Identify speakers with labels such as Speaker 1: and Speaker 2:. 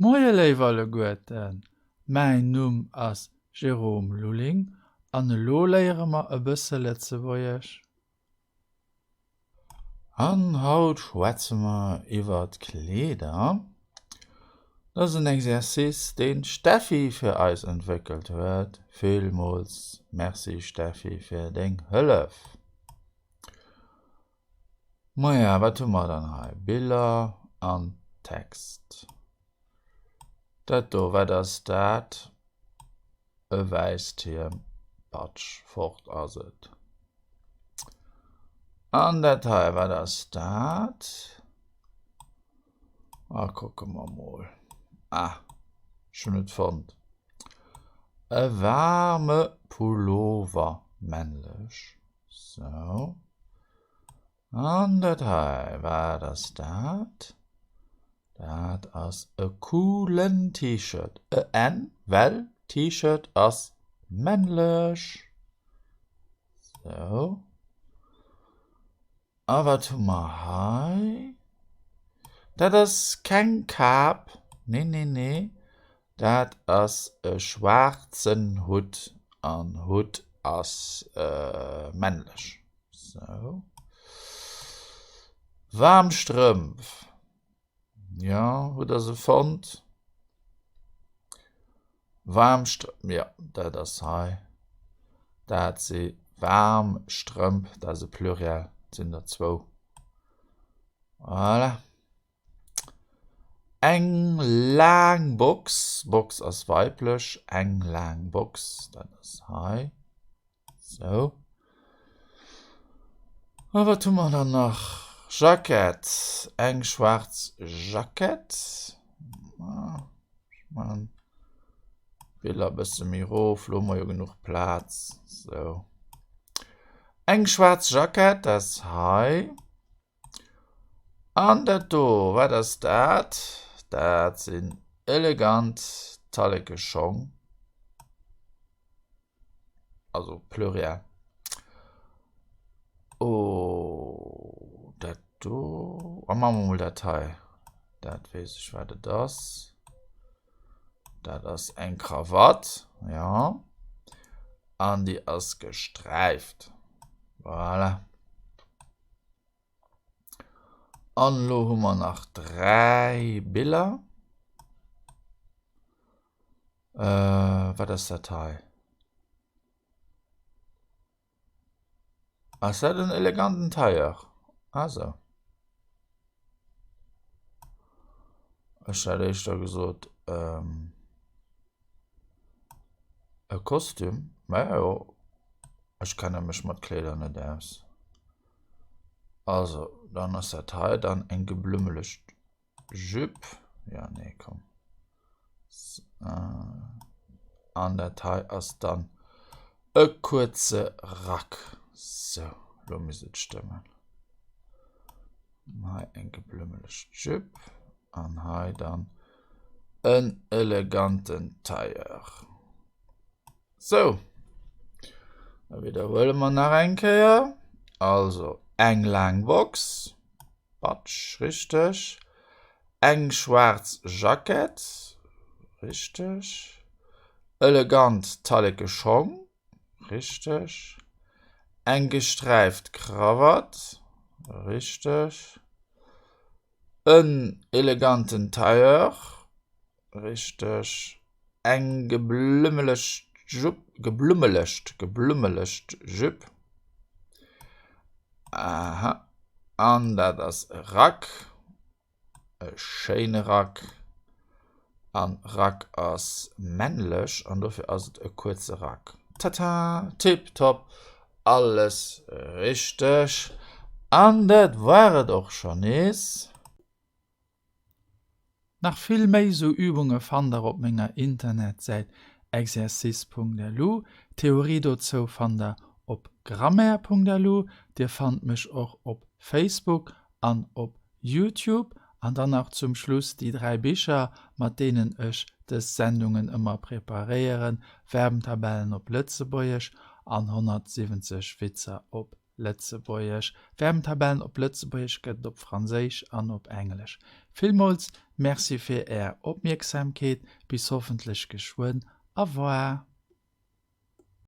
Speaker 1: Moie léif alleguerten, mäin Numm ass Jérôme Lulling an elo léiere mer e bësse Lëtzebuergesch.
Speaker 2: An haut schwätze mer iwwert Kleeder. Dat ass en Exercice deen d'Steffi fir eis entwéckelt huet. Villmools Merci Steffi fir deng Hëllef. Maja, wat hu mer dann hei? Biller an Text. Dat do, wat ass dat? E wäisst Hiem. Patsch, fort ass et. An dat hei, wat ass dat? Ah, kucke mer mol. Ah, ech hunn et fonnt. E waarme Pullover, männlech. Sou. An dat hei, wat ass dat? Dat ass e coolen T-Shirt. E N, well T-Shirt ass männlech. Sou. A wat hu mer hei? Dat ass keng Kap. Nee, nee, nee. Dat ass e schwaarzen Hutt an Hutt ass männlech. Sou. Waarm Strëmp. Jo, hutt der se fonnt? Waarm Strëmp, jo, dat ass hei. Dat si waarm Strëmp, dat ass e Pluriel, et sinn der zwou. Voilà. Eng laang Box, Box ass weiblech, eng laang Box, dat ass hei. Sou. A wat hu mer dann nach? Jackett, eng schwaarz Jackett. Ech maachen d'Biller e bësse méi erof, lo hu mer jo genuch Plaz. Sou. Eng schwaarz Jackett, dat ass hei. An dat do, wat ass dat? Dat sinn elegant Talleke-Schong. Also Pluriel. Oh, dat do. A maache mer mol dat hei. Dat weess ech, wat et ass. Dat ass eng Krawatt, jo. An déi ass gesträift. Voilà. An elo hu mer nach 3 Biller. Äh, wat ass dat hei? Ass dat en eleganten Tailleur? Ah sou. Ech hätt éischter gesot ähm, e Kostüm, mä jo, ech kenne mech mat Kleeder net aus. Also, dann ass dat hei dann eng geblummelegt Jupe. Ja, nee, komm. An dat hei ass dann e kuerze Rack. Sou, lo misst et stëmmen. Hei eng geblummelegt Jupe an hei dann en eleganten Tailleur. Sou, da widderhuele mer nach eng Kéier. Also eng laang Box, Batsch, richteg. Eng schwaarz Jackett, richteg. Elegant talleke Schong, richteg. Eng gesträift Krawatt, richteg. En eleganten Tailleur, richteg. Eng geblummelegt Jupe, geblummelegt, geblummelegt Jupe, aha, an dat ass e Rack, e schéine Rack. An Rack ass männlech an dofir ass et e kuerze Rack. Tata, tiptop, alles richteg. An dat war et och scho nees.
Speaker 1: Nach vill méi sou Übunge fannt der op menger Internetsäit exercice.lu. D'Theorie dozou fannt der op grammaire.lu. Dir fannt mech och op Facebook an op Youtube. An dann nach zum Schluss déi 3 Bicher, mat deenen ech dës Sendungen ëmmer preparéieren, Verbentabellen op Lëtzebuergesch an 170 Witzer op Lëtzebuergesch. Verbentabellen op Lëtzebuergesch gëtt et op Franséisch an op Englesch. Villmools Merci fir Är Opmierksamkeet, bis hoffentlech geschwënn. Au revoir.